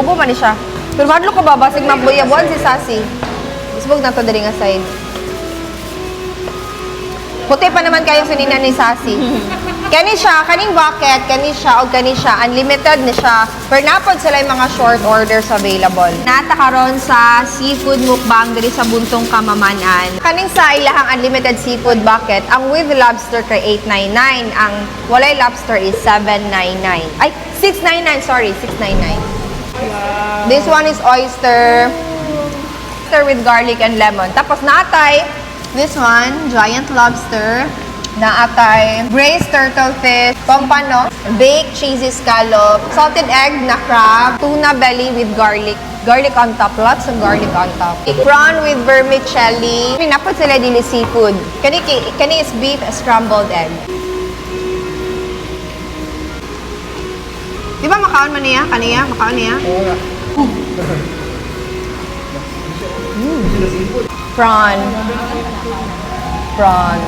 Ubo man ni siya. Pero madlo ko ba basig mabuyabuan si Sassy. Isbog na to diri nga side. Puti pa naman kayo sinina ni Sassy. Kani siya, kaning bucket, kani siya, o kani siya, unlimited ni siya. Pero napod sila yung mga short orders available. Nata karon sa seafood mukbang diri sa Buntong Kamamanan. Kaning sa ilahang unlimited seafood bucket, ang with lobster kay 899, ang walay lobster is 799. Ay, 699, sorry, 699. This one is oyster. Oyster with garlic and lemon. Tapos naatay, this one, giant lobster. Naatay, braised turtle fish, pompano, baked cheesy scallop, salted egg na crab, tuna belly with garlic. Garlic on top, lots of garlic on top. Prawn with vermicelli. Napod sila dili seafood. Kani, kani is beef scrambled egg. Di ba makaon man niya? Kaniya? Makaon niya? Prawn. Prawn.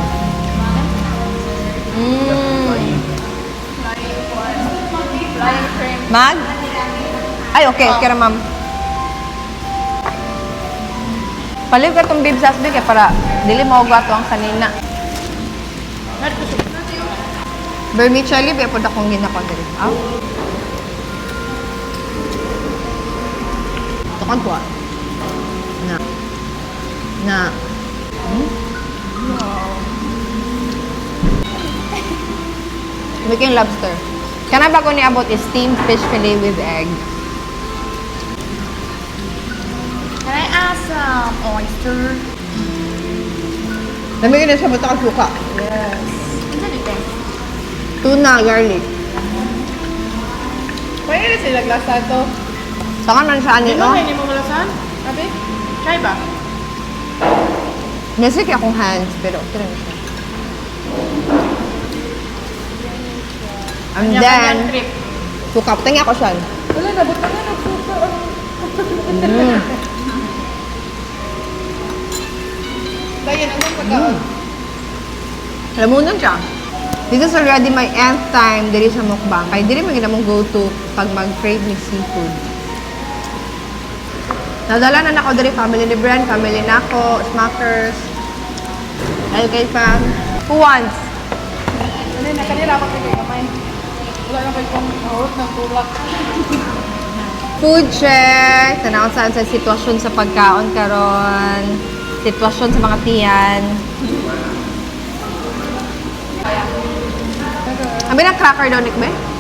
Mag? Ay, okay. Okay ra, ma'am. Paliw ka tong beef sasbi kay para dili maugwa to ang sanina. Vermicelli, ba po akong ginakon diri. Ah. Tukon po. Ah. Na. Na. Making lobster. Kana ba ko niabot is steamed fish fillet with egg. Can I ask oyster? Lamig na siya buta ka suka. Ano dito? Tuna, garlic. Pwede na sila glasa to. Saka man siya ani Di ba oh. may mo malasan? Abi? Try ba? Messy kay akong hands pero okay lang siya. And then, Kanya-kanyang trip. suka. Tingnan ako siya. Wala na, buta na nagsuka. Dayan, anong pagkaon? Lamunan siya. This is already my nth time diri sa mukbang. Kay diri man gid among go-to pag mag-crave ni seafood. Nadala na nako diri family ni Bren, family nako, Smackers, LK fam. Who wants? Ano na, kanila ako kay kamay. Wala na kayo kong mahurot ng tulak. Food check. Tanaw saan sa sitwasyon sa pagkaon karon. Sitwasyon sa mga tiyan. Abi ng cracker daw, Nick, be?